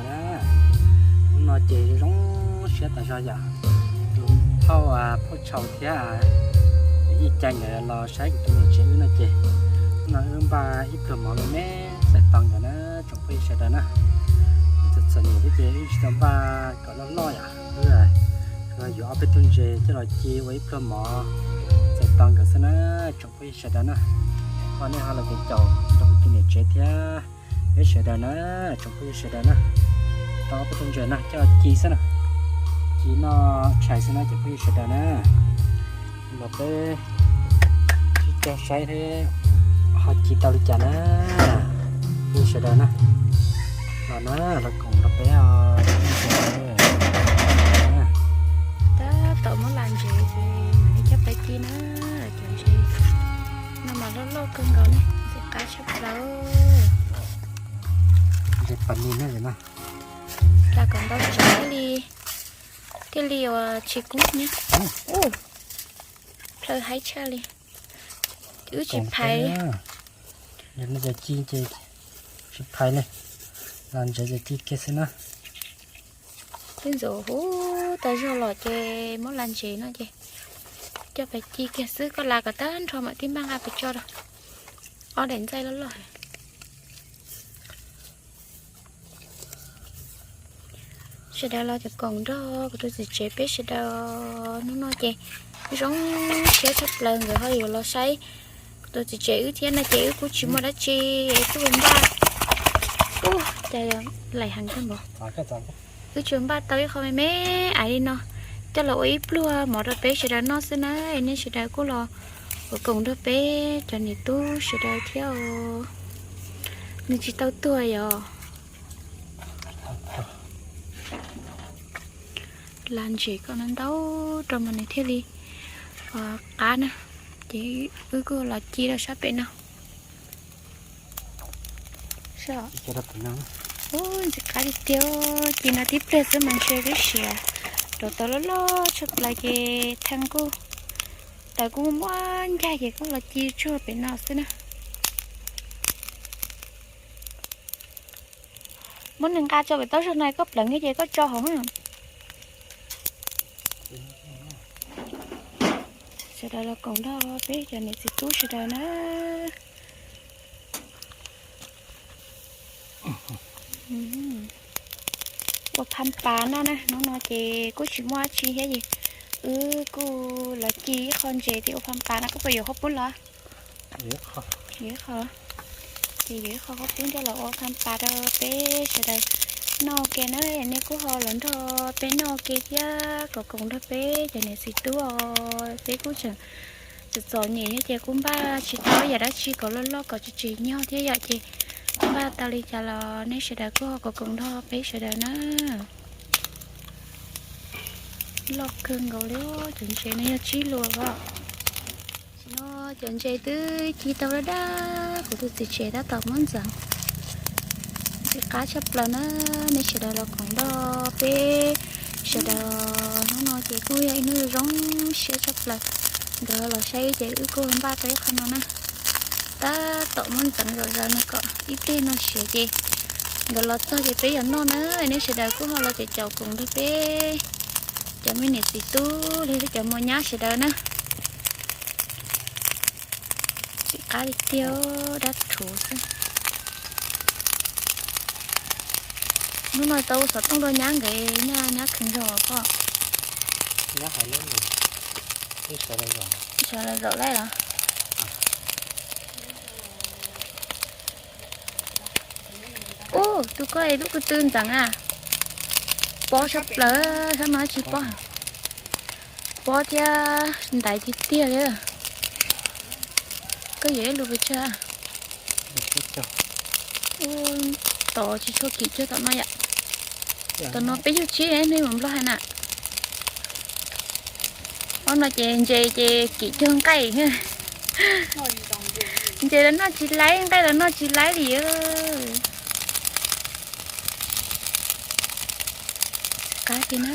Na, hnub no ces zoo siab tas zog yom. Tus phauj, phauj Tshau thiab Yij Cai nkawd los saib kuv tus niam tsev wb no ces, hnub no wb npaj ib pluag mov me me txais tos nkawd na tsoom phooj ywg sawv daws na. Wb txom txom nyem thiab ces wb tsis tau npaj kom loj loj yom, wb yuav ob peb tug ntses coj los ci ua ib pluag mov txais tos nkawd xwb na tsoom phooj ywg sawv daws na. Ho nej ho los caum caum rau kuv tus niam tsev thiab peb sawv daws na tsoom phooj ywg sawv daws na. Tau ob peb tug ntses no coj ci xwb na, ci noj tshais xwb na tsoom phooj ywg sawv daws na. Los peb sib cog saib thiab ho ci tau li cas na phooj ywg sawv daws na. Los na, los koom rau peb os. Tab tom muab las ntsev ces mam li coj peb ci na. Cov ntses no mas loj loj kawg nkaus ne, ntxim qab tshaj plaws. Ntses pas nis na no. Las kom ntau tsev thiaj li, thiaj li uas tsis kub ne. Ub, plhaw haib tshaj li. Wb tsis phais. Yog no ces ci ces tsis phais li, las ntsev ces ci kiag xwb na. Twb ntxuav huv tas zog los ces muab las ntsev no ces coj pais ci kiag xwb, koj las kom tag nrho mam tib npaj nqa pes tso rau. Ob daim ntxaij loj loj. Sawv daws los cov koom nrog kuv tus txiv tsev peb sawv daws hnub no ces zoo siab tshaj plaws nkawd ho yuav los saib kuv tus txiv tsev wb thiab no ces wb kuj tsis muaj dab tsi, wb kuj npaj, ub, cas laim heev kawg nkaus. Wb tsuas npaj tau ib qho me me ais li no coj los ua ib pluag mov rau peb sawv daws noj xwb na. Nej sawv daws kuj los ua koom nrog peb cov niam tub sawv daws thiab os. Nws tsis tau tuag yog. Las ntsev kom no ntau rau mas nws thiaj li qab na. Ces wb kuj los ci rau sab pem no. Ub, ntxim qab tiag tiag, ci no tib pliag xwb mas ntshe twb siav, rau tau loj loj tshaj plaws ces thee kuj, taws kuj muaj ncaj ces kuj los ci tsuag pem no xwb na. Muab nws nqa tso pem taub zog no koj pleev kiag ces koj tso hauv na. Sawv daws los koom nrog peb cov niam txiv tub sawv daws na. Ua phaj pas noj na, hnub no ces kuj tsis muaj dab tsi thiab ces wb kuj los ci ib qho ntses thiab ua phaj pas no, koj puas yuav qhov pub los? Yuav ib qho. Ces yuav ib qho qhov pub coj los ua phaj pas rau peb sawv daws noj ua ke na. Nej kuj ho los nrog peb noj ua ke thiab kom koom nrog peb cov niam txiv tub os. Peb kuj tseem txom txom nyem thiab ces kuj npaj tsis tau yam dab tsi kom loj loj kom tsis tsim nyog thiab yom, ces npaj tau li cas los nej sawv daws kuj ho kom koom nrog peb sawv daws na. Loj kawg nkaus li, cov ntses no yog tsib luas os. Tam sim no cov ntses twb ci tau dab dab, kuv tus txiv tsev tab tom muab ntxeev. Ntxim qab tshaj plaws na, nej sawv daws los koom nrog peb sawv daws. Hnub no ces kuj yog ib hnub zoo siab tshaj plaws, nkawd los saib ces wb kuj npaj tau ib qho no na. Tab tom muab ntxeev zom zaws no kom ib pliag no siav ces nkawd los txog ces peb yuav noj na. Nej sawv daws kuj ho los caum caum koom nrog peb cov me niam txiv tub los yog cov muam nyab sawv daws na. Ntxim qab tiag tiag, dab rhuv xwb. Hnub no tau ua xov tooj rau nyab nkawd, nyab, nyab kheev zog pob. Sawv daws zaum laij los? Ub, tus koj es lub ko tw ntxeev a. Pob tshaj plaws, sab no tsis pob. Pob thiab ntaiv tiag tiag li. Koj yuav ib lus pes tsawg? Ub, tom tsis tshua kim cuag tom no yom. Tom no peb caug tsib, nej mus nplog hais na. Ob no ces ntses ces kim cuag nqaij. Ntses los noj tsis laib, nqaij los noj tsis laib li. Qab tiag na,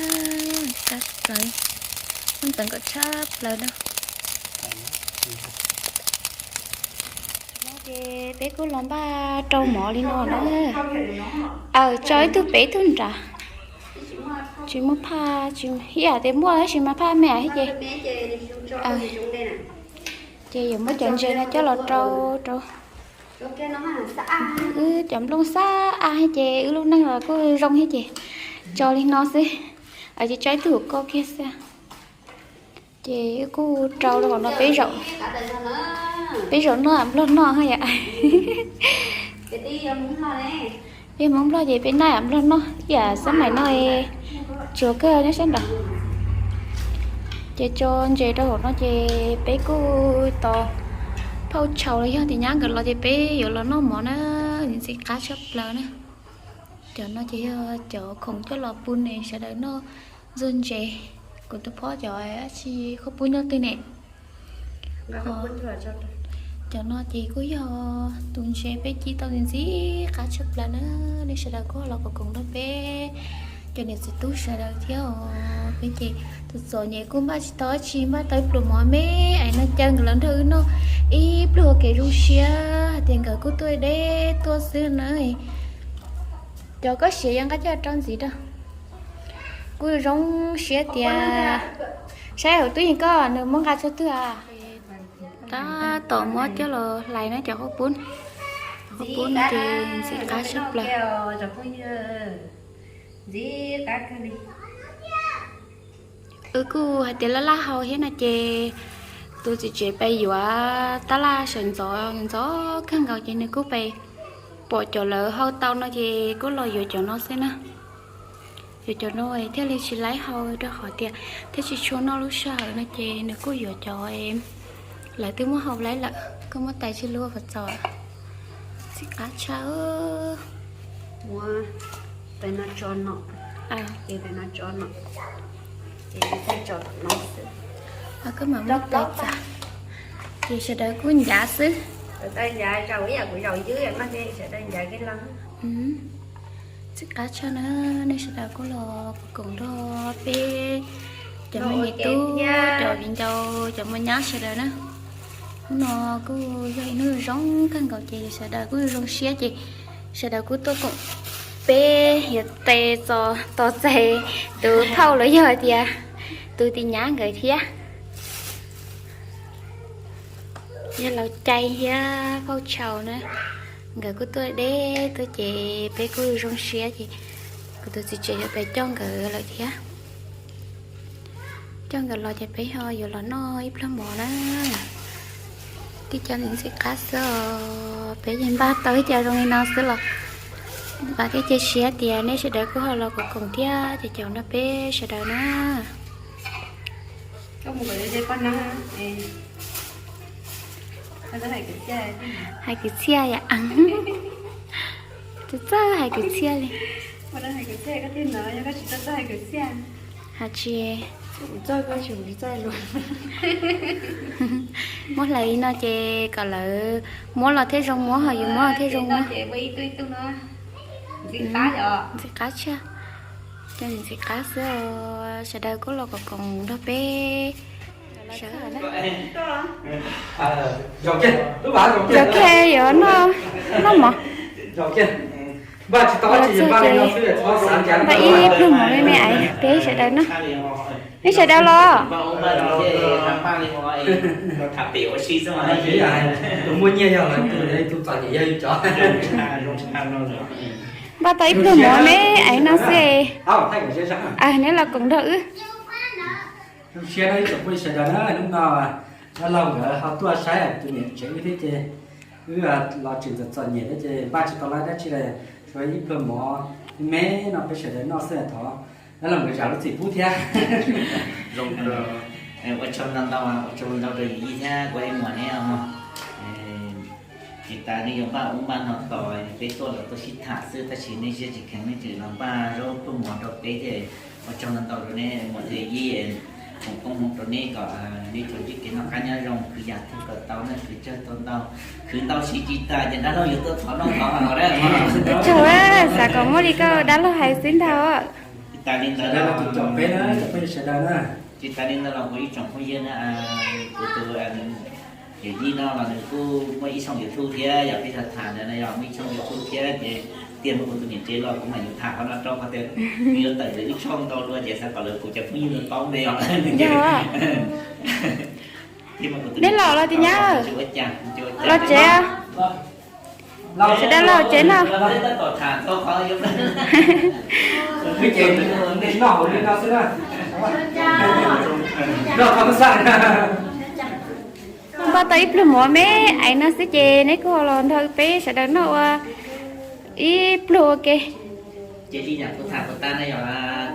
qab tshaj plaws. Muab ntxeev kom tshaj plaws na. Ces peb kuj los npaj rau mov li no na. Aw, tso ib tug pem ib tug nrad. Tsis muaj phaj, ib yam tias muaj tab sis mas phaj me thiab ces. Ces yuav muab cov ntses no coj los rau rau wb cov nplooj xab ab ces wb lub neej los kuj zoo thiab ces tso li no xwb. Ces tso ib tug hauv ko kiag xwb. Ces wb kuj rau rau hauv no peb zaum, peb zaum noj nplog noj yom. Peb Hmoob Nplog ces peb noj nplog noj ib yam xab maim no tsuag kawg nyob sab nraud. Ces tso ntses rau hauv no ces peb kuj tos phauj Tshau los yog tus nyab nkawd los ces peb yuav los noj mov na. Ntxim qab tshaj plaws na. Cov no ces yog cov khoom coj los pub ne sawv daws noj ntxuag ntses. Kuv tus phob cov dab tsi khaub poob nyob twg ne? Cov no ces kuj yog tus ntses peb ci tau ntxim qab tshaj plaws na. Nej sawv daws kuj los koom koom nrog peb cov niam txiv tub sawv daws thiab os. Peb ces tus txom nyem kuj npaj tsis tau dab tsi, npaj tau ib pluag mov me es no caw nkawd los nrog wb noj ib pluag ua kev zoo siab hais tias nkawd kuj tuaj deb tuaj xwb na. Cov koj siav yog nqa coj rau ntxiv rau. Kuj zoo siab tias saib hauv tub yees koj nws muab nqa txhua twg a. Tab tom muab coj los hlais na cov khaub poob. Khaub poob no ces ntxim qab tshaj plaws. Wb kuj hais tias laj laj hau thiab no ces tus txiv tsev pais yuav tab laj sawv ntxov ntxov kawg nkaus ces nws kuj pais pom cov lawv hau tau no ces kuj los yuav cov no xwb na. Yuav cov no thiaj li tsis laib hau rau qhov tias thiaj tsis tshua noj lub sij hawm no ces nws kuj yuav cov lawv twb muab hau laib lawm. Koj muab tais tsis lub qhov txos. Ntxim qab tshaj. Muab tais no tso no, tais no tso no, koj mam muab tais txav. Ces sawv daws kuj ncav xwb. Sawv daws ncav zaum ib yam kuv zaum ywb no ces sawv daws ncav kiag los. Ntxim qab tshaj na, nej sawv daws kuj los koom nrog peb cov me nyuam tub, cov viv ncaus, cov muam nyab sawv daws na. Hnub no kuj yog ib hnub zoo kawg nkaus ces sawv daws kuj zoo siab ces sawv daws kuj tuaj koom peb yuav tes txos tos txais tus phauj los yog tias tus tis nyab nkawd thiab. Yog laus cai thiab phauj Tshau na, nkawd kuj tuaj deb tuaj ces peb kuj zoo siab ces kuv tus txiv tsev yuav pais coj nkawd lawm thiab. Coj nkawd los ces peb ho yuav los noj ib pluag mov na. Tib co ntxim qab xwb os, peb yeej npaj tau ib co zoo li no xwb los vam thiab cia siab tias nej sawv daws kuj ho los koom koom thiab ces caum nrog peb sawv daws na. Hais kwv txhiaj yam, txawj hais kwv txhiaj li. Has tsis muab hlais li no ces kom lawv muab los thiaj zoo muab, ho yus muab los thiaj zoo muab. Ntxim qab tshaj. Cov ntxim qab xwb os, sawv daws kuj los koom koom nrog peb. Zaum kiag yuav noj mov. Npaj ib pluag mov me me es peb sawv daws noj. Nej sawv daws los. Npaj tau ib pluag mov me es noj xwb. Neb los koom nrog wb. Zoo siab no ib tsoom phooj ywg sawv daws na, hnub no dab laug nkawd ho tuaj saib tus niam tsev wb thiab ces wb los tseem txom txom nyem thiab ces npaj tsis tau dab tsi li, tshuav ib pluag mov me me no peb sawv daws noj xwb, thov dab laug nkawd zam lub txim pub thiab. Ua tsaug ntau ntau, ua tsaug ntau rau yawm yij thiab kuv ib muam neb os. Tsis tas neb yuav npaj ub npaj no tos peb tuaj los tuaj sib tham xwb, tab sis nej siab tsis kheev nej tseem los npaj zaub pluag mov rau peb thiab. Ua tsaug ntau ntau rau neb muam thiab yij, foom koob hmoov rau neb kom neb tsuas ntsib kev noj qab nyob zoo, khwv yam twg kom tau noj khwv tsawg tau ntau, khwv ntau siv tsis tas ces dab laug yuav tuaj thov noj thov haus na. Ua tsaug, xav kom muaj li koj dab laug hais xwb ntag. Tsis tas li ntawd los, tsis tas li ntawd los kuv ib tsoom phooj ywg na, kuv tus Yij no los nws kuj muaj ib tshooj YouTube thiab, yog peb tham tham ntawd no yog muaj ib tshooj YouTube thiab ces tiag muaj kuv tus niam tsev los kuv mam yuav tham qhov no rau qhov tias nws yuav tawm ntawm ib tshooj ntau dua ces xav kom lawv kuv cov phooj ywg no paub ntawd yog. Neb los los tij nyab, los tsev, sawv daws los tsev no. Npaj tau ib pluag mov me ais no xwb ces neb kuj ho los nrog peb sawv daws noj ua ib pluag ua ke. Ces li yam kuv tham kuv tas no yog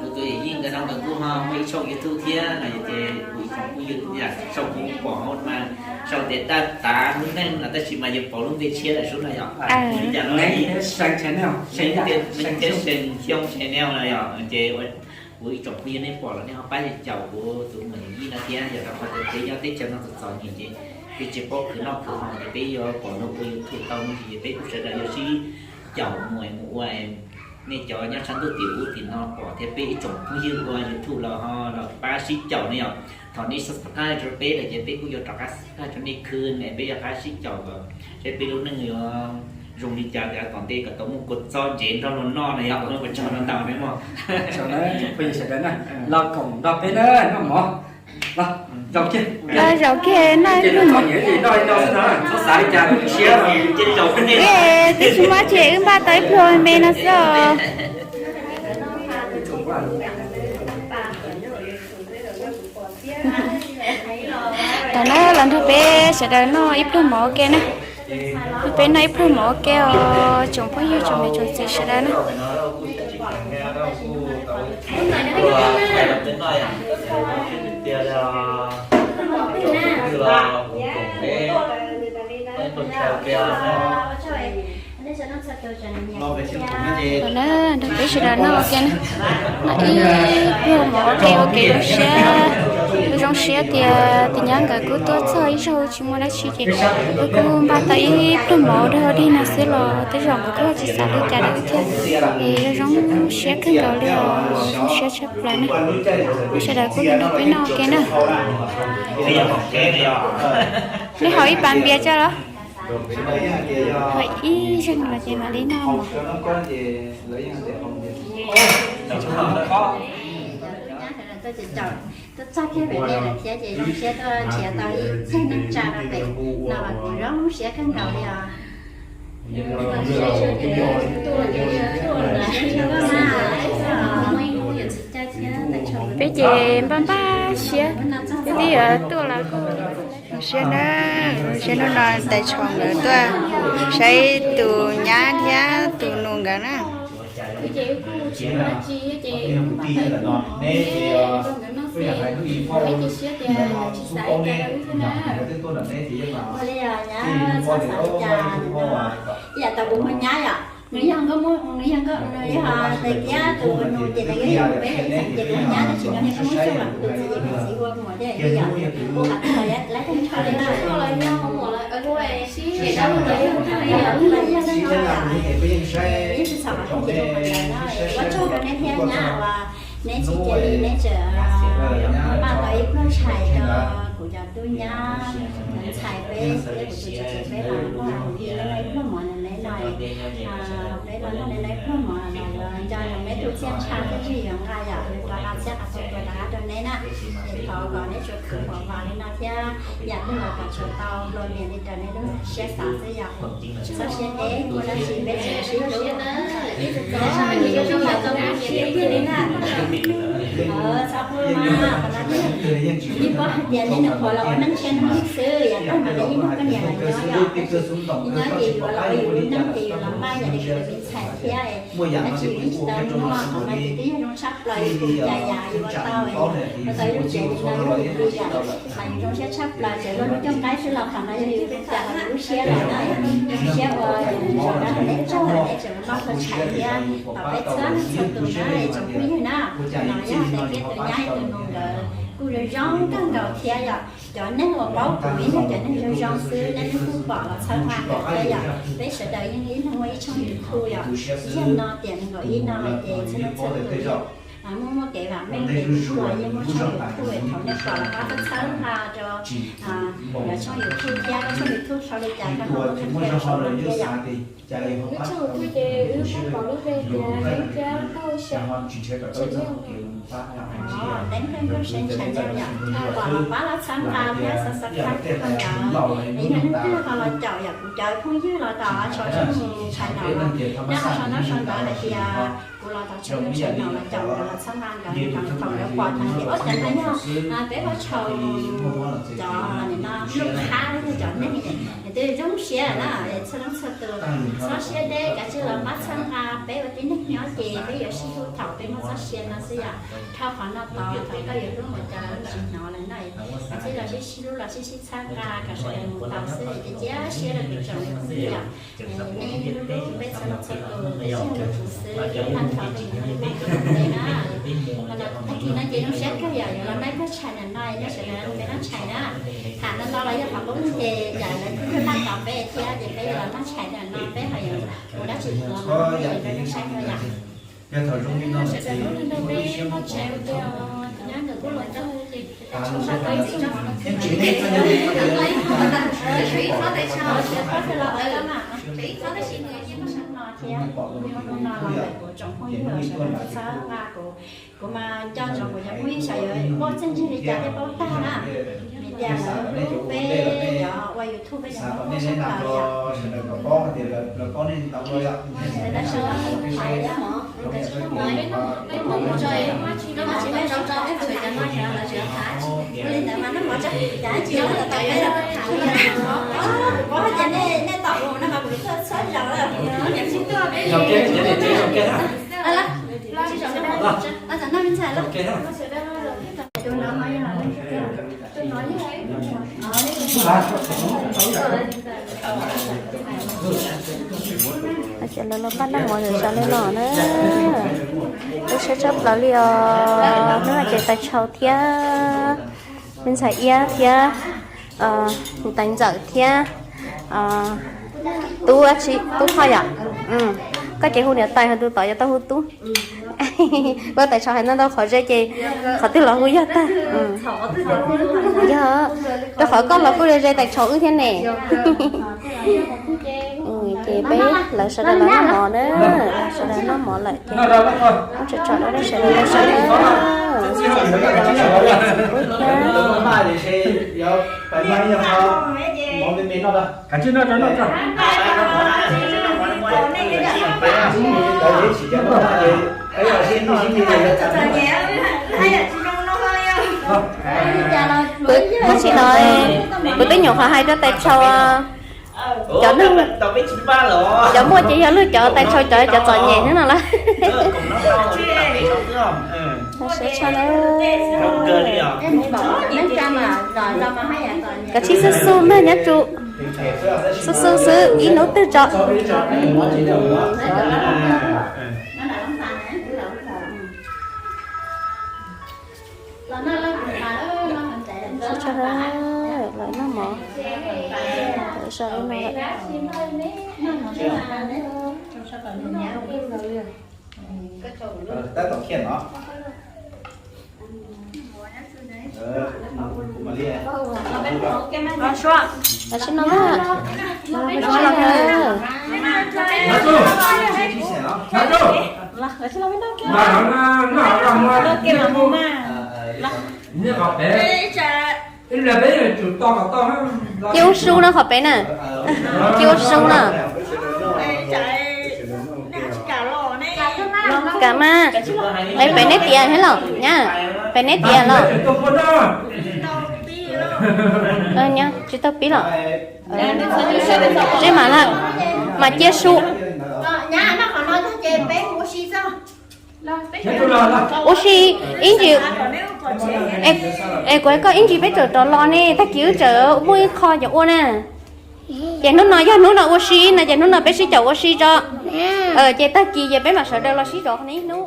kuv tus yawm yij nkawd no nkawd kuj ho muaj ib tshooj YouTube thiab no ces kuv ib tsoom phooj ywg yam sau kuv pom mas sau tias Daj Tav Lub Neej no tab sis mas yog pom lub npe tshiab lawm sub no yog li cas no, Seev Channel, Seev Xyooj Channel no yog ces kuv ib tsoom phooj ywg nej pom los nej ho pab caum kuv tus muam yawm yij no thiab yog rau qhov tias peb nyob teb chaws no txom txom nyem ces peb tsis paub khwv noj khwv haus ces peb yuav pom no ua YouTube tau no ces peb kuj sawv daws yuav sib caum mus mus ua nej cov nyob sab ntuj tim ub tim no pom thiab peb ib tsoom phooj ywg ua YouTube los ho los pab sib caum ne yom. Thaum nej subscribe rau peb lawm ces peb kuj yuav rov qab subscribe rau nej khwb ne, peb yuav qab sib caum kom saib peb lub neej yuav zoo li cas tias tom ntej kom tau muaj kua txob ntsev nrog luag noj no yog kom muaj kua txob no ntau ne mog. Phooj ywg sawv daws na, los koom nrog peb na noj mov. Los zaum kiag, los zaum kiag noj ib pluag mov. Twb tsis muaj dab tsi wb npaj tau ib pluag me no xwb os. Tam no los nrog peb sawv daws noj ib pluag mov ua ke na. Nrog peb noj ib pluag mov ua ke os tsoom phooj ywg tsoom niam tsoom txiv sawv daws na. Tam no nrog peb sawv daws noj ua ke na. Noj ib pluag mov ua ke ua ke zoo siab. Wb zoo siab tias tij nyab nkawd kuj tuaj txog ib zaug tsis muaj dab tsi ces wb kuj npaj tau ib pluag mov rau dej no xwb los tej zaum nkawd kuj tsis xav li cas rau wb thiab. Es zoo zoo siab kawg nkaus li os, zoo siab tshaj plaws na. Peb sawv daws kuj nrog peb noj ua ke na. Nej haus ib pas npias tso los? Haus ib zeeg los ces mam li noj mov. Tuaj txog kiag pem nej lawm thiab ces zoo siab tuaj nrhiav tau ib txhia neej tsa rau pem no mas kuv zoo siab kawg nkaus li os. Peb ces npaj npaj siab, twb yuav tuaj los kuj zoo siab na, zoo siab hnub no tais tsho nkawd tuaj saib tus nyab thiab tus nus nkawd na. Ua li os nyab, txhob xav li cas, ib yam tau kuv muaj nyab yom, nws yog nkauj muam, nws yog nkauj, nws yog tais tiab tus nus ces nws yog peb ces kuv muaj nyab tab sis nws yog nkauj muam xwb los kuv tus txiv ces kuv txiv ua muam thiab li yom, ua qhov twg los lawv tej ntshaw li na. Yeej tsis txhaum qhov twg ces ua qhov ntawd na, ua tsaug rau neb thiab nyab uas neb tsis cia li neb tseem npaj tau ib pluag tshais rau kuv cov tub nyab ntxhais peb thiab kuv tus txiv tsev peb los noj ib pluag mov ntawm neb no. Peb los noj neb ib pluag mov los nco neb tus txiaj ntsha thiab tsis yuav nqa yom, rov qab txiaj qab tau rov qab rau neb na. Es thov kom neb tsuas khwv huam vam li no thiab yam twg los kom tsuas tau nplua nyiam li raws neb lub siab xav xwb yom. Txhob siab deb, muaj dab tsi peb tseem sib hlub. Txhob quaj mas, qhov no yeej paub hais tias neb nyuam qhuav los ua neej tshiab neeg xwb, yav tag mas neb yeej muaj poj niam los nyob yom, tab sis nyob ces yuav los ua yus lub neej ces yuav los npaj yam li kuv tus me ntxhais thiab. Tab sis yus yeej tsis tau muaj qhov no ces twb yog zoo tshaj plaws yus tus cas yam yuav tau, yuav tau ib lub tsev li no yog yus li yam. Mas yus zoo siab tshaj plaws, tseem luag lub cooj qaib xwb los qhov no yog yus tus cas los yus lub siab lawm na. Zoo siab uas yus tus tsaug na, neb tsaug neb tseem npaj tau tshais thiab. Thov peb txhua leej txhua tus na, tsoom phooj ywg na, no yog tais tiab tus nyab tus nus nkawd kuj zoo zoo kawg nkaus thiab yom. Cov neeg uas paub kuv ib leeg cov neeg zoo zoo xwb nej twb kuj pom los txhawb nqa nkawd thiab yom. Peb sawv daws yeej ib leeg muaj ib tshooj YouTube yom. Yog no tiam nees nkaum ib no ces txhua leej txhua tus Muaj muaj kev vam meej ces kuv los yeej muaj tshooj YouTube, thaum nej pom los pab txhawb nqa rau kuv tshooj YouTube thiab, kuv tshooj YouTube sau li cas koj ho tuaj qhia rau kuv thiab yom. Lub tshooj YouTube ces wb muab pom lub npe tias Neeb Nplooj Seb Ntshav Ntshav yom. Neeb Nplooj Seb Ntshav Ntshav yom, pom los pab los txhawb nqa thiab subscribe kuv yom. Es yog leej twg ho los caum yom, kuv cov phooj ywg los tom tshooj YouTube channel no, nej ho sau ntaub sau ntawv hais tias kuv los tom tshooj YouTube channel los caum nkawd los txhawb nqa nkawd, thaum nkawd pom thaum tias ob cov no yog peb Vaj Tshaus cov no lub qab los yog cov neeg es twb zoo siab na, txhua leej txhua tus txhob siab deb, kav tsij los pab txhawb nqa peb ua tib neeg nyob ces peb yuav sib hlub thaum peb muaj txoj sia no xwb yom. Dhau qhov no tod thaum koj yuav hlub mus cov tsis hnov lawm no, kav tsij los sib sib hlub los sib sib txhawb nqa kom sawv daws mus tau xwb, ces cia siab rau kuv tsoom phooj ywg yom. Nej hlub hlub peb txhua leej txhua tus, peb sib hlub kuv xwb, peb pab tau peb tus peb na. Tag kis no ces zoo siab kawg yom, yuav los noj ib pluag tshais ntawm no, nej sawv daws peb noj tshais na. Tham ntau ntau los yog qhov qub ces yam lawv kuj noj tau peb thiab ces peb yuav los noj tshais ntawm no, peb ho yuav ua dab tsi los no peb yuav rau nej saib dua yom. Sawv daws hlub hlub peb noj tshais ua ke os, kuv nyob ntawm kuj los tau ces Kuv mas nco ntsoov kuv cov phooj ywg sawv daws yuav muaj txiaj ntsig li cas thiaj paub tag na. Vim tias lawv hlub peb cov ua YouTube peb cov muaj sab nraud li yom. Tab sis peb muaj mus tso, peb muaj mus tso, peb txhua cov no yog lawv tseem tham li ntawd mas nej mov tso cas tsis yog lawv tau peb tham li yom. Kuv paub hais tias nej tau mus no mas kuv txhua zaus lawm. Ces lawv los pab noj mov zom zaws li no na. Lub siab tshaj plaws li os, hnub no ces tais Tshau thiab me ntxhais Iab thiab tais Ntxawm thiab tub, tub Thoj yom. Koj ces hu niam tais, ho tus tod yog tau hu tub. Ua tais Tshau hais ntau ntau qhov ze ces qhov twg los hu yog tag. Yog, rau qhov koj los kuj ze tais Tshau wb thiab ne. Ces peb lawv sawv daws los noj mov na, sawv daws noj mov lawm ces muab tso rau nej sawv daws tau saib na. Txiv Pub thiab Kuv tsis no, kuv twb nyuam qhuav hais rau tais Tshau, cov neeg, cov muaj ces yog lwm cov tais Tshau cov, cov txom nyem xwb no lawm. Siab tshaj na. Kav tsij xub xub ntag nyob tsu, xub xub xwb ib hnub twg tso. Lawv noj mov, lawv sawv no lawm. Lawv sib no na. Cia ua su no qhov pem na. Cia ua su no. Kam mas, pem neb tias thiab los nyab, pem neb tias los. Nyab tsis tau pib los. Seb mas lawm, mas cia su. Ua si ib ntsis, es kuv hais koj ib ntsis peb tseem rov los ne, tag kis wb tseem muaj ib qho cov ua na. Ces hnub no yog hnub no ua si no ces hnub no peb sib caum ua si tso. Ces tag kis ces peb mam sawv daws los sib zov qhov no ib hnub.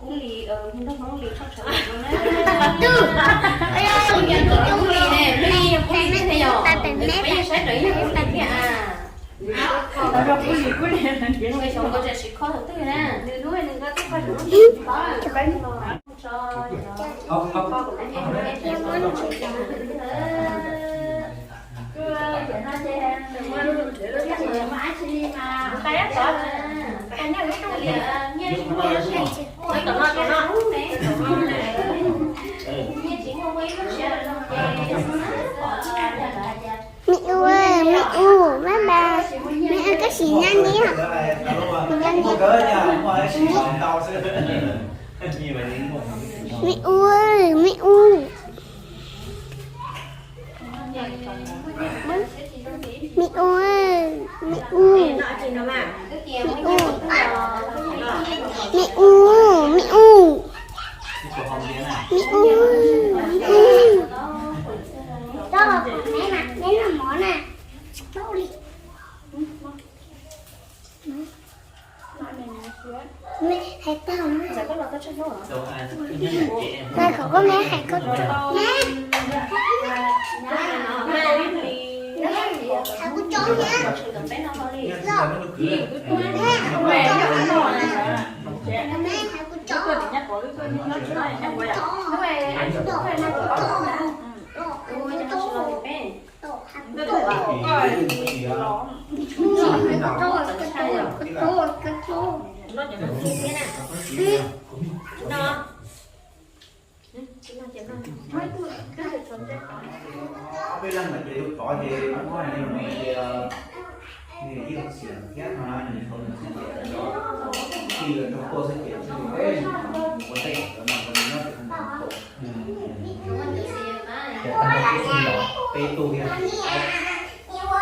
Kub Lis, nrog Hmoob Lis tshaj tshaj no na. Kub Lis ne, Hmoob Lis yog Kub Lis thiab ne yom. Peb yeej saib raws yog Kub Lis thiab a. Xyov nkawd tseem siv khob thaum twg na. Mi u, mi u, bye bye. Mi u, koj sim nyob ntej, sim nyob ntej. Mi u, mi u. Mi u, mi u. Mi u, mi u, mi u. Mi u, mi u. Hais tau na. Mai khov koj me hais koj tso. Hais kuv tso na. Hais kuv tso na. Hais kuv tso na. Peb leej mas ces yus tod ces muab hais li no ces nws ib qho xiam thiab no nws thaum nws xwb ces tij los nrog tuaj xwb ces tsis ua ntej cov no nws nyob ces nws tus ces tag nrho twb tsis los peb tug thiab.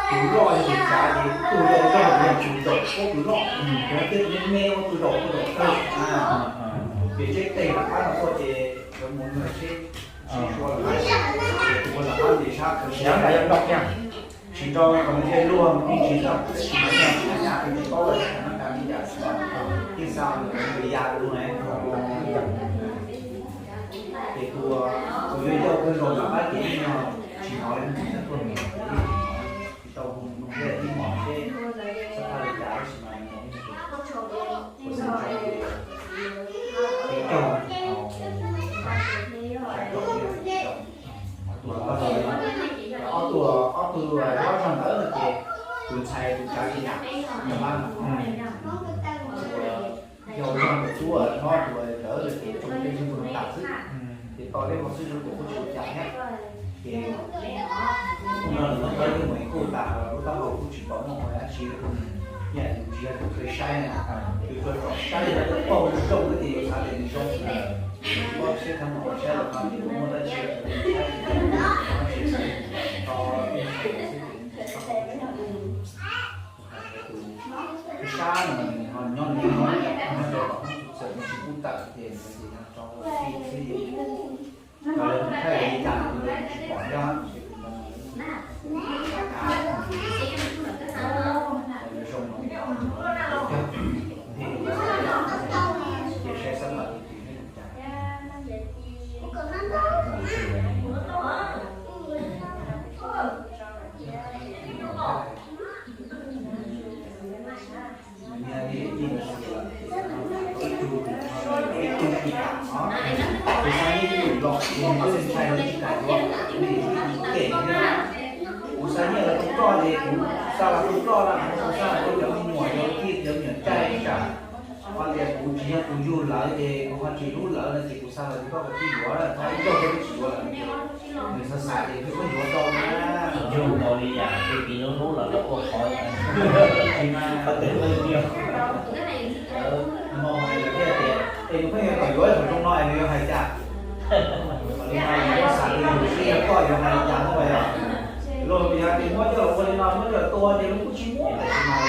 Tus loj yog tus tsav ces tus yau zog tus yog tus zaum ua tus loj, tus no thiab tus me me ua tus zaum ua zaum tawg. Ces tseeb tej lam qab no tuaj ces cov mus nug seb, seb suav lam qab, ces tus ua lam qab ces sab kawg siav lam yog nrog kiag, tsis nrog kom nws thiaj luag mus ib tsis tau, tab sis mas yog tsis nyav ces nws paub lawm sab no tas li cas, yeej xa mus kom nws ya lug ne. Ces tus, tus yau yau kawg nkaus lam qab ces yeej yog tsis hnov li mus txog tuaj mus, tsis tau hu mus nug thiab ib hmos seb xab phaj li cas tab sis mas mus nug ib hmos ces kuv xav tso peb caug, xav tso peb caug. Ob tug, ob tug, ob tug hlob zog ntawd no ces tus ntxhais tus tsav tsis nyav, nws mas tus yau zog tus tub hlob tus ntawd ces tsoo peb xyoo tus no tas xwb. Ces tau peb hmo xwb zoo kuj tsis ua cas thiab. Ces no nws muab tau ib lub me kuj tas lub taub hau kuj tsis pom muaj qhov dab tsi li, yam yus tsis yog tus kheev saib na, yus tsuas tsom saib yog lub paug zoo xwb ces yus xav tias nws zoo. Kuv siab thab mus saib los no ces kuv muaj dab tsi los kuv saib, tsis tau ib xwb ces tus sab no nws ho nyob nws nyob nyob rau tom hnub txawm nws tsis pub tawm ces nws tias yog rau tij xwb. Thaij li cas nws tsis pom thiab ces kuv zoo no ces saib xab phaj tus twg thiab kuv cas. Tus xav nyiaj ib tug los tus xav nyiaj ib tug los tus ntxhais los tsis kam yuav, tus kem thiab. Kuv xav nyiaj los tau ploj ces kuv xa los tau ploj na, kuv xa los tau cov me nyuam, cov me nyuam caij tsam, ho tias kuv tsis yog tus yug lawv ces kuv ho tsis hlub lawv no ces kuv xa los tsis tau kom tij yuav, thaum ib zaug twb tsis yuav lawm ces nws xav xav ces twb muab yuav rau na. Yug nkaus li yam ces tus yug hlub los lawv ua qhov tsis mas, lawv no hais lawm thiaj tias es nws pheej yuav kom yuav thaum zoo no es nws yuav hais cas? Li no yus muab xav li yus sib yog koj yuav hais li cas no yog? Luag yog tias muab coj los ua li no muab coj los tua ces luag kuj tsis muab, tab sis mas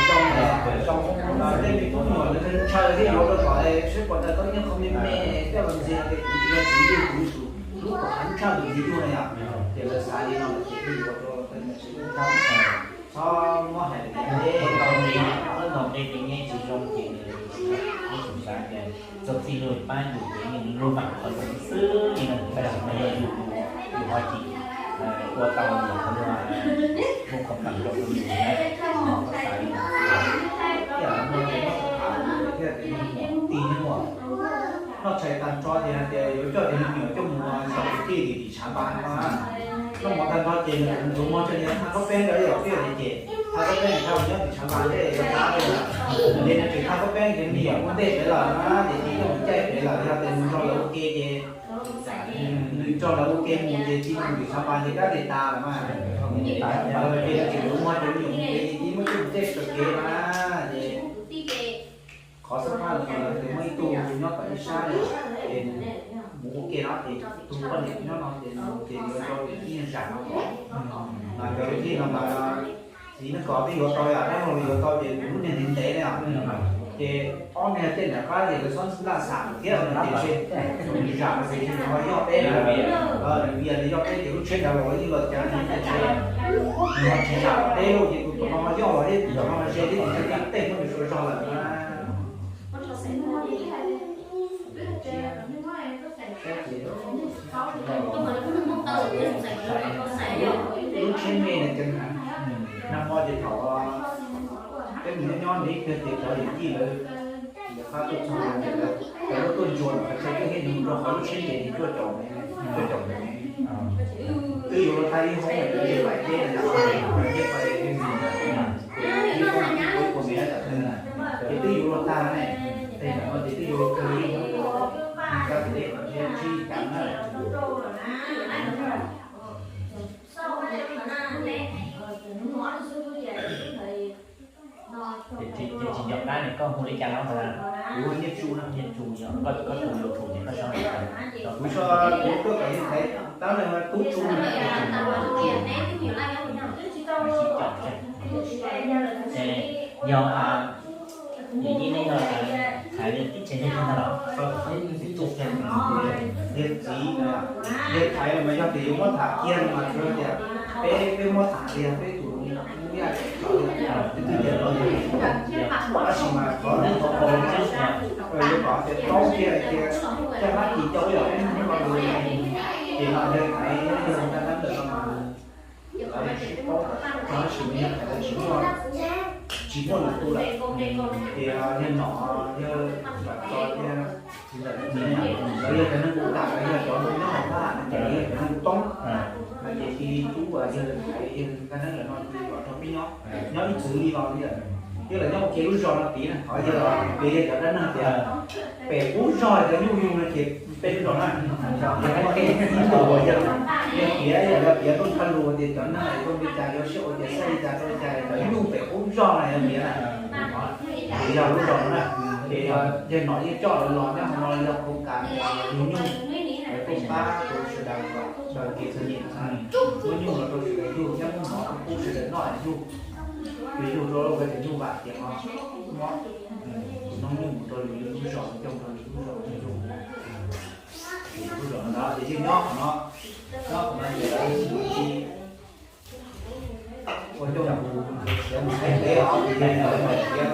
lawv xav kom zoo, zoo no tej me tub me nyuam nws ntshaw thiab yuav rau kom seb puas tau tau ib qho me me coj los ntxias tias kuv tsis yog tus yug, kuv tus hlub kom qhov ntshaw tus tsis yug na yom. Ces lawv xav li no ces thiaj yuav rau lawv txhob muab hais tias tau li no, ntaus nqi kev nyeb tsis zoo ces nws xav tias txog txij luag pab yus ces yeej luag vam qhov zoo xwb li no, tab sis mas yog yus, yus ho tsis ua tau yus qhov luag muaj qhov pam rau yus na, ho xav li no. Ib yam no ces muab tham thiaj tias yog muam tij muaj Noj tshais tag nrho ces hais tias yuav coj cov me nyuam coj mus xyaum tim tim tim tshav npas no. Noj mov tag nrho ces nws tus mog tseem niaj thaj khaub peeb rau ib yam peb ces thaj khaub peeb thaj nyob tim tshav npas thiab yuav qab peb lawm. Ces nws tseem thaj khaub peeb ces me nyuam ua ntej pem lawm na, ces cia coj mus caij pem lawm, yog tias nws nrog lawv ua ke ces nws nrog lawv ua ke mus ces cia mus tim tshav npas ces kab tes tas lawm mas. Ces nws tseem yuav muab cov me nyuam mus kev ces cia muab coj mus caij txoj kev na, ces qhov xab phaj ntawd mas lawv tias muaj ib tug nyob tom ib sab no, ces mus ua ke no ces tus poj niam nyob no ces nws ces yuav rau ib zam no. Mas cov thij no mas txiv neej kom peb yuav tau yom, dab laug yuav tau ces kuv lub niag ntev ntev na. Ces ob niag tej nram qab ces lawv txhob laj xam thiab no ces zam no ces ho yog peb na. Vim yog yog peb ces lub tsheb nrad los ib los cas nws ho tsis zam peb lauj, ces tus tom no ho yog los thiab tus tom no ho ze thiab ces tej muab nws sua zog lawm na. Lub tsheb me na ces nag hmo ces thaum peb mus nyob nyob ntawd ces cov yawm yij lawv, lawv qab tuaj txog ces lawv, lawv tuaj ntsuas no, qhov tsheb twb thiaj mus rau qhov lub tsheb ces nws tuaj caum, tuaj caum ntawd. Twb yuav luag tag ib hoob lawm, ces pais teb, ces pais ib hoob ib hoob ib hoob ib hoob, ces twb yuav luag tag ne, tej ntawm no ces twb yuav luag tag ib hoob, kab tes dej qhov tsheb tsib cav na. Ces tsis nco qab ne, koj hu li cas no? Kuv hu Nyiaj Tsu no. Nyiaj Tsu yog koj, koj tus YouTube ces koj sau li cas? Kuv sau, kuv tuaj kom Nyiaj Tsu, tab sis mas Tub Tsu no. Yog, yog nej yog thaiv li tib tsev neeg no los? Yog txiv, yog thaiv los mas yog tias yuav muab tham kiag no mas tsuas tias peb, peb muab tham tias peb tus Hmoob Yaj Tshua, peb twb tias no yog, tab sis mas qhov no qhov yuav kom tias paub kiag hais tias caj dab Kis coj ib yam peb Hmoob no ces no yog thaiv, yog thaiv ntawm no mas lawv sib paub, tab sis mas yog thaiv lawv tsis muaj, tsis muaj lwm tus lawm. Ces yog nom, yog Vam Txos thiab txiv ntxawm, lawv yog cov neeg ua kam, lawv yog cov nyob hauv thab ham no ces lawv yog cov neeg ua toob. No ces cia li rub yawg thaiv yawg Nkaj Neeb lawv no cia li los nrog peb nyob, nyob ib txwm li los li lawm. Thiab lawv nyob ua ke lub zos no tid na, qhov yog, yog cov dab neeg tias pem qub zog cov nyuj yug no ces peb lub zos na, yog muaj ib tug uas yog, yog piav, yog piav tuaj thaj lus tias cov neeg tuaj li cas, yuav sib ua tias xyov li cas rau li cas, cov nyuj pem qub zog na yog piav na. Ces yog lub zos no na, ces yog nom yeej coj lawv los nyob hauv no yog khoom kas yug nyuj, lawv tuaj pab rau sawv daws, sawv daws kev txom nyem, muab nyuj los rau sawv daws yug thiab muab mov rau pub sawv daws noj yug. Ces yug rau lawv cov nyuj vam tias no, muab tus noob nyuj mus rau yus lub zos, coj rau yus lub zos yug. Lub zos no ces yeej nyob qhov no, nyob qhov no ces lawv ua coj mus khiav mus thaij teb os, ces yeej mus khiav,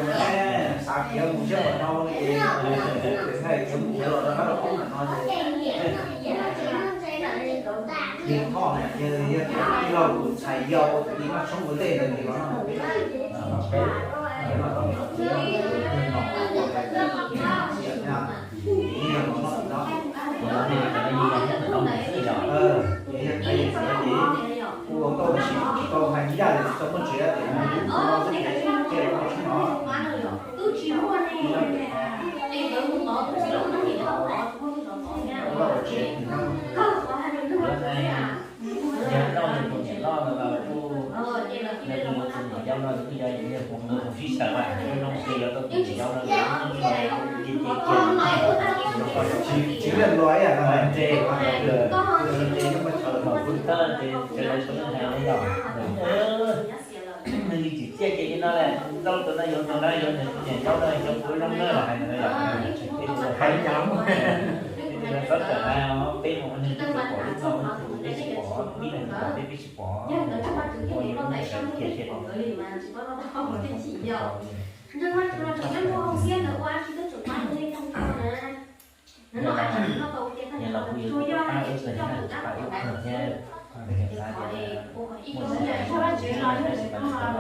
xav khiav mus siab qhov no ces thaij khiav mus khiav los rau qab los qub no ces Yawg Thoj na, yawg, yawg tij laug tus ntxhais yau tus tij maj tshoob ua ntej ntawd ces los noj peb, los noj tom, yawg nom ua ntxias thiab, ces yeej yog los noj tim no. Ces yawg tij laug ces ua nkauj tsis tau hais yaj ces tsis tau muaj tsev ces mus ua no xwb ces thiaj los noj tshoob no. Yog noj yog tus niam loj no los kuj, yog tus niam yau no kuj yog yus niag hmoov mus sib sawv, zoo zoo ces yuav tau tus niam yau no ces ces ces kiag, tsis liaj luag ib yam no ntshe, ntshe, ntshe, ntshe lawv sawv daws hais li yog. Nws li tsis txiaj ces li no lawm, ntau tus no yuav tus no yuav nws tus niam yau no yuav kuv zoo na los hais ntawd yom. Hais li cas los muaj. Txhob txawm hais os, peb mus ua neeg peb tsuas pom lub no lub tus, peb tsis pom tib neeg pom peb, peb tsis pom. Ua yus lub neej sawv kiag thiaj li. Niam laus kuj yuav tsum pab wb kawg thiab, pab wb kawg thiab, xav tias muaj txiv tab sis mas tsis tau lawm.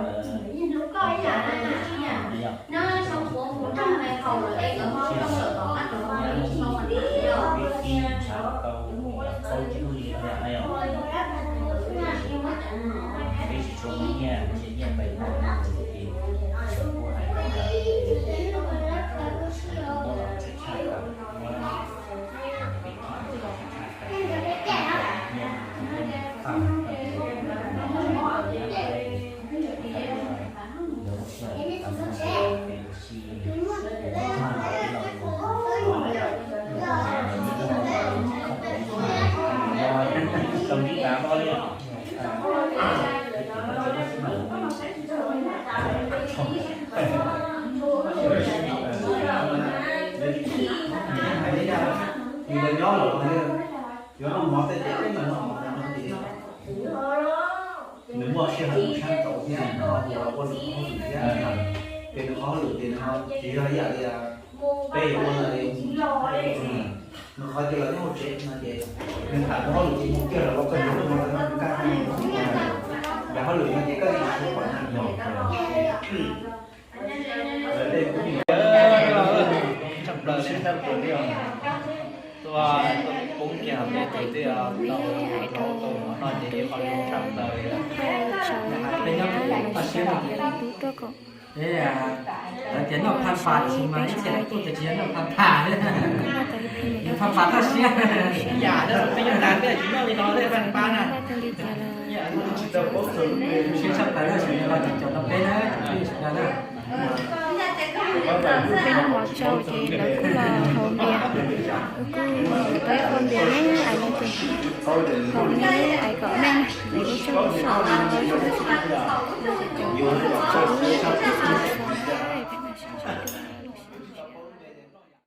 Yog, yog, yog, yog, yog, yog, yog, yog, yog, yog, yog, yog, yog, yog, Nws muaj sij hawm mus sab nraud thiab nws ho ua nws qhov hauj lwm thiab, ces nws qhov hauj lwm ces nws ho tsis yog ib yam li peb yuav ua no li. Nws qhov ces los nyob hauv tsev no ces nws tham mus hauj lwm ces mus kiag los ua koj yuav no nkaj nkaj hauj lwm no ces koj tsis tshua pom nws. Tshaj plaws li. Tua poob kiag peb tus twb tau tau no ces qhov zoo tshaj plaws li. Peb noj phaj pas tsis mas ib txhia kuj tias tsis yog noj phaj pas, noj phaj pas toj siab. Yam peb nyob tas peb tsis noj li no tej phaj pas na. Siab tshaj plaws na, sawv daws los caum tau peb na, caum peb sawv daws na. Peb noj mov tsau ces lawv kuj los haus npias, kuj tau ib qho npias ne, ais leej twg haus ne, ais kom meej, lawv kuj tseem saum no, sawv daws tsis